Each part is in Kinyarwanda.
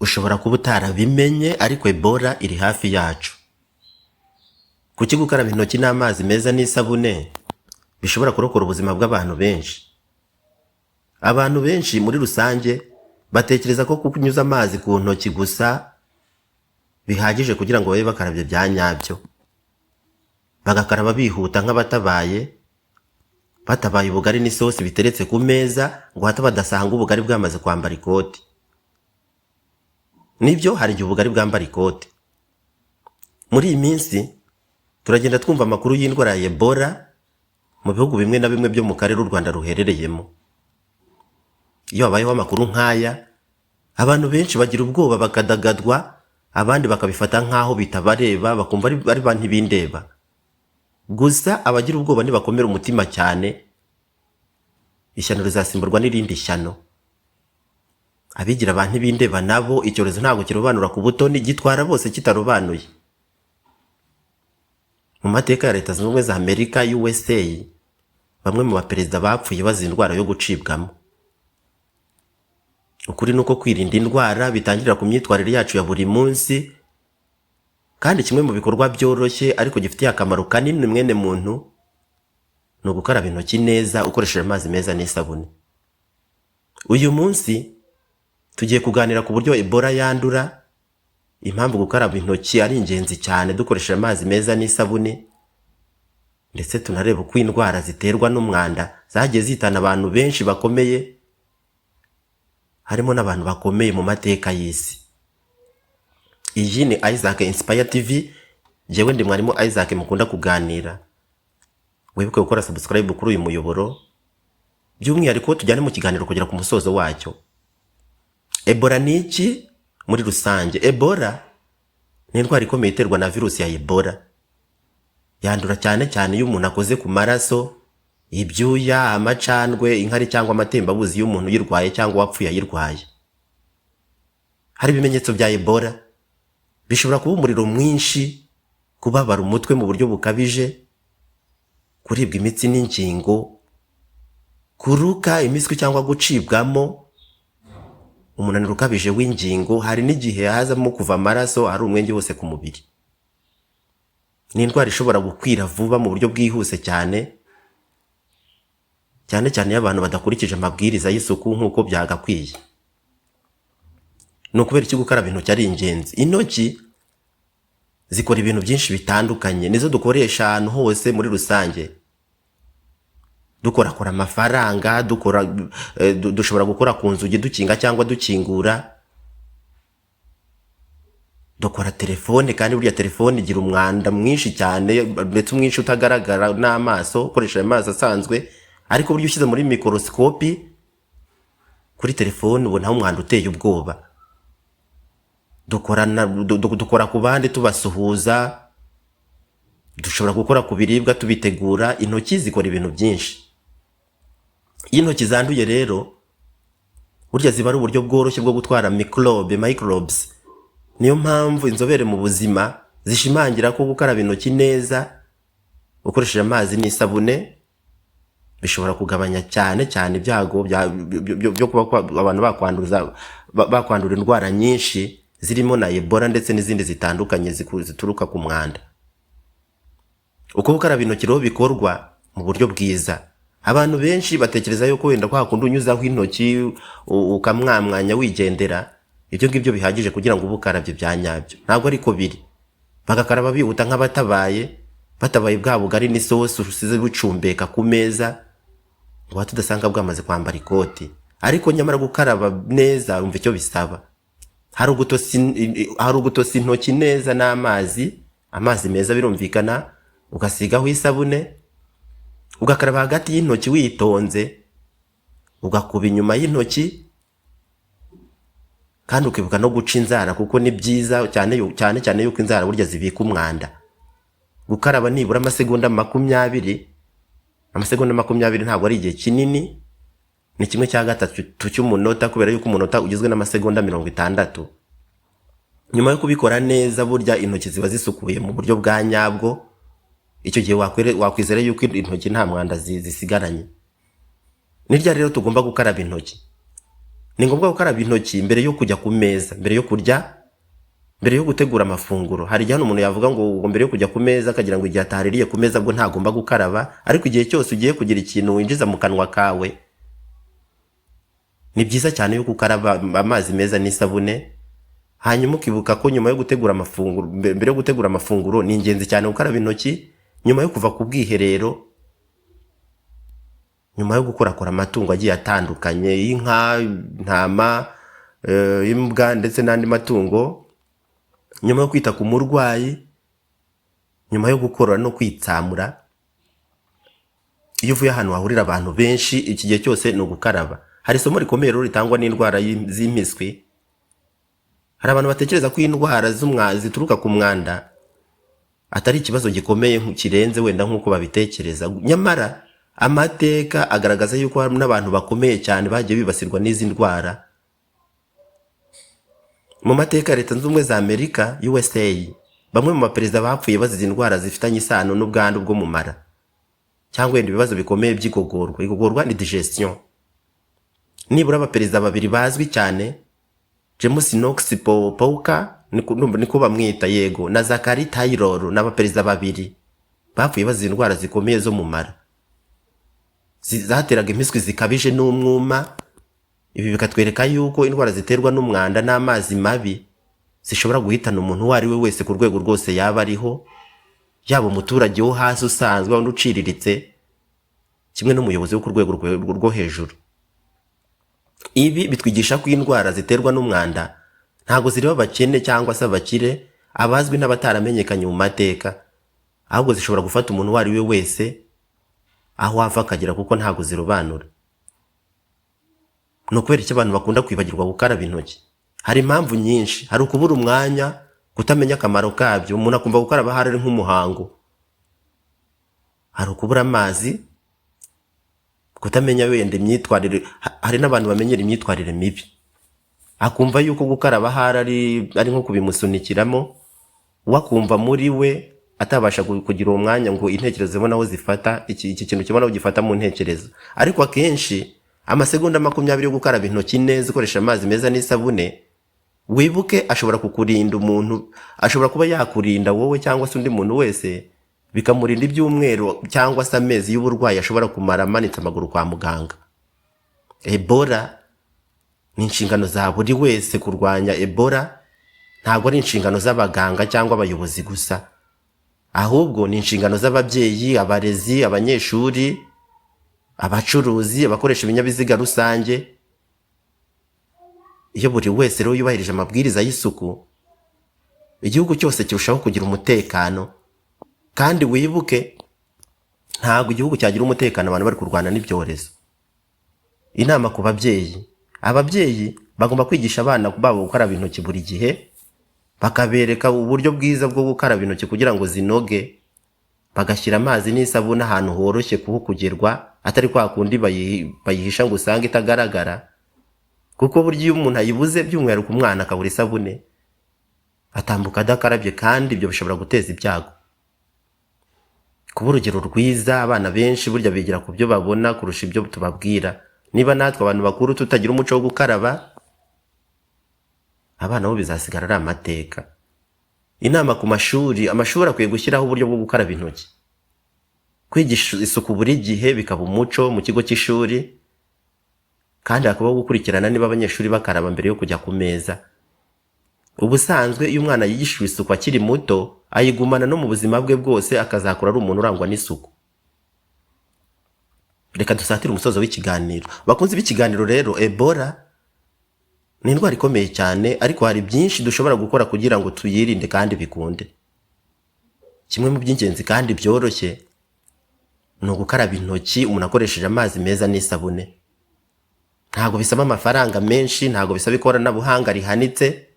Ushobora kuba utarabimenye, ariko Ebola iri hafi yacu. Kuki gukaraba intoki n'amazi meza n'isabune bishobora kurokora ubuzima bw'abantu benshi? Abantu benshi muri rusange batekereza ko kunyuza amazi ku ntoki gusa bihagije kugira ngo babe bakarabye bya nyabyo, bagakaraba bihuta nk'abatabaye batabaye ubugari n'isosi biteretse ku meza, ngo hato badasanga ubugari bwamaze kwambara ikoti. Nibyo, hari igihe ubugari bwambara ikoti. Muri iyi minsi turagenda twumva amakuru y'indwara ya Ebola mu bihugu bimwe na bimwe byo mu karere u Rwanda ruherereyemo. Iyo habayeho amakuru nk'aya, abantu benshi bagira ubwoba, bakadagadwa, abandi bakabifata nk'aho bitabareba, bakumva ari ba ntibindeba. Gusa abagira ubwoba nibakomera umutima cyane, ishyano rizasimburwa n'irindi shyano. Abigira ba ntibindeba nabo, icyorezo ntabwo kirobanura ku butoni, gitwara bose kitarobanuye. Mu mateka ya Leta Zunze Ubumwe za Amerika, USA, bamwe mu baperezida bapfuye bazira indwara yo gucibwamo. Ukuri ni uko kwirinda indwara bitangirira ku myitwarire yacu ya buri munsi, kandi kimwe mu bikorwa byoroshye ariko gifitiye akamaro kanini mwene muntu ni ugukaraba intoki neza ukoresheje amazi meza n'isabune. Uyu munsi tugiye kuganira ku buryo Ebola yandura, impamvu gukaraba intoki ari ingenzi cyane dukoresheje amazi meza n'isabune, ndetse tunareba uko indwara ziterwa n'umwanda zagiye zihitana abantu benshi bakomeye, harimo n'abantu bakomeye mu mateka y'isi. Iyi ni Isaac Inspire TV, njyewe ndi mwarimu Isaac mukunda kuganira. Wibuke gukora subscribe kuri uyu muyoboro, by'umwihariko tujyane mu kiganiro kugera ku musozo wacyo. Ebola ni iki muri rusange? Ebola ni indwara ikomeye iterwa na virusi ya Ebola. Yandura cyane cyane iyo umuntu akoze ku maraso, ibyuya, amacandwe, inkari cyangwa amatembabuzi y'umuntu uyirwaye cyangwa uwapfuye ayirwaye. Hari ibimenyetso bya Ebola: bishobora kuba umuriro mwinshi, kubabara umutwe mu buryo bukabije, kuribwa imitsi n'ingingo, kuruka impiswi cyangwa gucibwamo, umunaniro ukabije w'ingingo. Hari n'igihe hazamo kuva amaraso ari umwenge wose ku mubiri. Ni indwara ishobora gukwira vuba mu buryo bwihuse cyane, cyane cyane iyo abantu badakurikije amabwiriza y'isuku nk'uko byagakwiye. Ni ukubera iki gukaraba intoki ari ingenzi? Intoki zikora ibintu byinshi bitandukanye, nizo dukoresha ahantu hose muri rusange. Dukorakora amafaranga, dukora dushobora gukora ku nzugi dukinga cyangwa dukingura, dukora telefone, kandi burya telefone igira umwanda mwinshi cyane, ndetse umwinshi utagaragara n'amaso ukoresheje amaso asanzwe, ariko burya ushyize muri mikorosikopi kuri telefone ubonaho umwanda uteye ubwoba. Dukora ku bandi tubasuhuza, dushobora gukora ku biribwa tubitegura. Intoki zikora ibintu byinshi. Iyo intoki zanduye rero, burya ziba ari uburyo bworoshye bwo gutwara mikorobe, microbes. Niyo mpamvu inzobere mu buzima zishimangira ko gukaraba intoki neza ukoresheje amazi n'isabune bishobora kugabanya cyane cyane ibyago byo kuba abantu bakwandura indwara nyinshi, zirimo na Ebola ndetse n'izindi zitandukanye zituruka ku mwanda. Uko gukaraba intoki rero bikorwa mu buryo bwiza: abantu benshi batekereza yuko wenda kwa kundi unyuzaho intoki ukamwamwanya wigendera, ibyo ngibyo bihagije kugira ngo ube ukarabye bya nyabyo. Ntabwo ariko biri. Bagakaraba bihuta nk'abatabaye batabaye bwa bugari n'isosi usize bucumbeka ku meza, ngo hato udasanga bwamaze kwambara ikoti. Ariko nyamara gukaraba neza, wumva icyo bisaba: hari ugutosa intoki neza n'amazi, amazi meza birumvikana, ugasigaho isabune, ugakaraba hagati y'intoki witonze, ugakuba inyuma y'intoki, kandi ukibuka no guca inzara, kuko ni byiza cyane, cyane cyane yuko inzara burya zibika umwanda. Gukaraba nibura amasegonda 20. Amasegonda 20 ntabwo ari igihe kinini, ni 1/3 cy'umunota, kubera yuko umunota ugizwe n'amasegonda 60. Nyuma yo kubikora neza, burya intoki ziba zisukuye mu buryo bwa nyabwo. Icyo gihe wakwizera yuko intoki nta mwanda zisigaranye. Ni ryari rero tugomba gukaraba intoki? Ni ngombwa gukaraba intoki mbere yo kujya ku meza, mbere yo kurya, mbere yo gutegura amafunguro. Hari igihe hano umuntu yavuga ngo mbere yo kujya ku meza, akagira ngo igihe ataririye ku meza bwo ntagomba gukaraba. Ariko igihe cyose ugiye kugira ikintu winjiza mu kanwa kawe, ni byiza cyane yuko ukaraba amazi meza n'isabune. Hanyuma ukibuka ko nyuma yo gutegura amafunguro, mbere yo gutegura amafunguro, ni ingenzi cyane gukaraba intoki, nyuma yo kuva ku bwiherero, nyuma yo gukorakora amatungo agiye atandukanye, inka, intama, imbwa ndetse n'andi matungo, nyuma yo kwita ku murwayi, nyuma yo gukorora no kwitsamura, iyo uvuye ahantu hahurira abantu benshi. Iki gihe cyose ni ugukaraba. Hari isomo rikomeye rero ritangwa n'indwara z'impiswi. Hari abantu batekereza ko indwara zituruka ku mwanda atari ikibazo gikomeye kirenze wenda nk'uko babitekereza. Nyamara amateka agaragaza yuko hari n'abantu bakomeye cyane bagiye bibasirwa n'izi ndwara. Mu mateka ya Leta Zunze Ubumwe za Amerika, USA, bamwe mu baperezida bapfuye bazize indwara zifitanye isano n'ubwandu bwo mu mara cyangwa wenda ibibazo bikomeye by'igogorwa. Igogorwa ni digestion. Nibura abaperezida babiri bazwi cyane, James Knox Polk, ndumva niko bamwita, yego, na Zachary Taylor, ni abaperezida babiri bapfuye bazize indwara zikomeye zo mu mara zateraga impiswi zikabije n'umwuma. Ibi bikatwereka yuko indwara ziterwa n'umwanda n'amazi mabi zishobora guhitana umuntu uwo ari we wese, ku rwego rwose yaba ariho, yaba umuturage wo hasi usanzwe, wundi uciriritse, kimwe n'umuyobozi wo ku rwego rwo hejuru. Ibi bitwigisha ko indwara ziterwa n'umwanda ntabwo zireba abakene cyangwa se abakire, abazwi n'abataramenyekanye mu mateka, ahubwo zishobora gufata umuntu uwo ari we wese aho ava akagera, kuko ntabwo zirobanura. Ni ukubera icyo abantu bakunda kwibagirwa gukaraba intoki? Hari impamvu nyinshi. Hari ukubura umwanya, kutamenya akamaro kabyo, umuntu akumva gukaraba ahari ari nk'umuhango. Hari ukubura amazi, kutamenya wenda imyitwarire. Hari n'abantu bamenyera imyitwarire mibi, akumva yuko gukaraba ahari ari nko kubimusunikiramo, we akumva muri we atabasha kugira uwo mwanya ngo intekerezo zibone aho zifata iki kintu, kibona aho gifata mu ntekerezo. Ariko akenshi amasegonda 20 yo gukaraba intoki neza ukoresha amazi meza n'isabune, wibuke, ashobora kukurinda umuntu, ashobora kuba yakurinda wowe cyangwa se undi muntu wese, bikamurinda ibyumweru cyangwa se amezi y'uburwayi ashobora kumara amanitse amaguru kwa muganga. Ebola, ni inshingano za buri wese kurwanya Ebola. Ntabwo ari inshingano z'abaganga cyangwa abayobozi gusa, ahubwo ni inshingano z'ababyeyi, abarezi, abanyeshuri, abacuruzi, abakoresha ibinyabiziga rusange. Iyo buri wese rero yubahirije amabwiriza y'isuku, igihugu cyose kirushaho kugira umutekano. Kandi wibuke, ntabwo igihugu cyagira umutekano abantu bari kurwana n'ibyorezo. Inama ku babyeyi: ababyeyi bagomba kwigisha abana babo gukaraba intoki buri gihe, bakabereka uburyo bwiza bwo gukaraba intoki kugira ngo zinoge, bagashyira amazi n'isabune ahantu horoshye kuho kugerwa, atari kwa kundi bayihisha ngo usange itagaragara. Kuko burya iyo umuntu ayibuze, by'umwihariko umwana akabura isabune, atambuka adakarabye, kandi ibyo bishobora guteza ibyago. Kuba urugero rwiza: abana benshi burya bigira ku byo babona kurusha ibyo tubabwira. Niba natwe abantu bakuru tutagira umuco wo gukaraba, abana bo bizasigara ari amateka. Inama ku mashuri: amashuri akwiye gushyiraho uburyo bwo gukaraba intoki, kwigisha isuku buri gihe bikaba umuco mu kigo cy'ishuri, kandi hakabaho gukurikirana niba abanyeshuri bakaraba mbere yo kujya ku meza. Ubusanzwe iyo umwana yigishijwe isuku akiri muto, ayigumana no mu buzima bwe bwose, akazakura ari umuntu urangwa n'isuku. Reka dusatire umusozo w'ikiganiro. Bakunzi b'ikiganiro rero, Ebola ni indwara ikomeye cyane, ariko hari byinshi dushobora gukora kugira ngo tuyirinde kandi bikunde. Kimwe mu by'ingenzi kandi byoroshye ni ugukaraba intoki umuntu akoresheje amazi meza n'isabune. Ntabwo bisaba amafaranga menshi, ntabwo bisaba ikoranabuhanga rihanitse,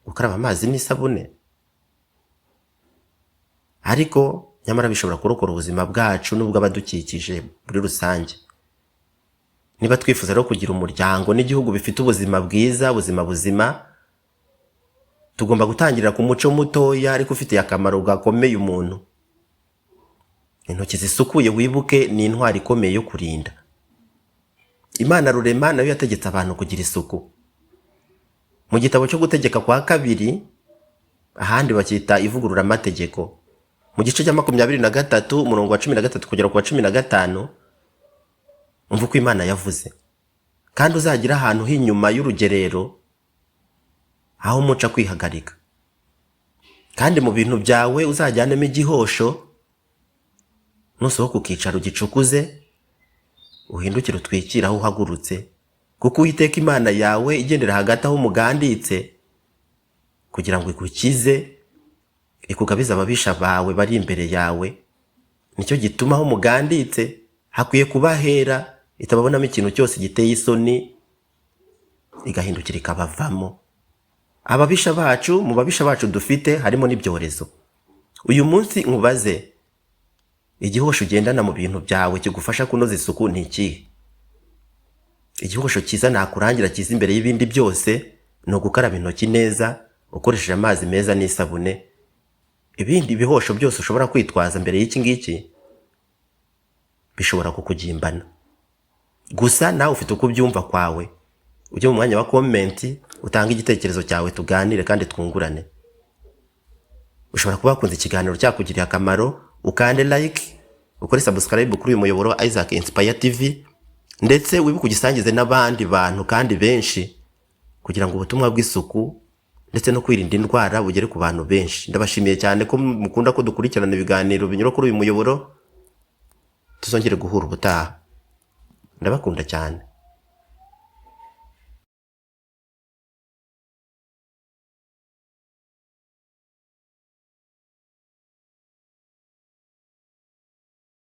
gukaraba amazi n'isabune. Ariko nyamara bishobora kurokora ubuzima bwacu n'ubw'abadukikije muri rusange. Niba twifuza rero kugira umuryango n'igihugu bifite ubuzima bwiza, ubuzima buzima, tugomba gutangirira ku muco mutoya ariko ufitiye akamaro gakomeye umuntu. Intoki zisukuye, wibuke, ni intwari ikomeye yo kurinda. Imana Rurema nayo yategetse abantu kugira isuku. Mu gitabo cyo Gutegeka kwa Kabiri, ahandi bacyita Ivugururamategeko, mu gice cya 23, umurongo wa 13 kugera ku wa 15, umva uko Imana yavuze: "Kandi uzagira ahantu h'inyuma y'urugerero aho muca kwihagarika, kandi mu bintu byawe uzajyanemo igihosho. Nusohoka ukicara, ugicukuze, uhindukire utwikire aho uhagurutse, kuko Uwiteka Imana yawe igendera hagati aho umuganditse kugira ngo igukize, ikugabize ababisha bawe bari imbere yawe. Nicyo gituma aho muganditse hakwiye kuba hera, itababonamo ikintu cyose giteye isoni, igahindukira ikabavamo." Ababisha bacu, mu babisha bacu dufite harimo n'ibyorezo. Uyu munsi nkubaze: igihosho ugendana mu bintu byawe kigufasha kunoza isuku ni ikihe? Igihosho cyiza nakurangira, cyiza imbere y'ibindi byose, ni ugukaraba intoki neza ukoresheje amazi meza n'isabune. Ibindi bihosho byose ushobora kwitwaza mbere y'iki ngiki bishobora kukugimbana. Gusa nawe ufite uko ubyumva kwawe. Ujye mu mwanya wa comment, utange igitekerezo cyawe, tuganire kandi twungurane. Ushobora kuba wakunze ikiganiro, cyakugiriye akamaro, ukande like, ukore subscribe kuri uyu muyoboro wa Isaac Inspire TV, ndetse wibuke ugisangize n'abandi bantu kandi benshi, kugira ngo ubutumwa bw'isuku ndetse no kwirinda indwara bugere ku bantu benshi. Ndabashimiye cyane ko mukunda ko dukurikirana ibiganiro binyura kuri uyu muyoboro. Tuzongere guhura ubutaha. Ndabakunda cyane.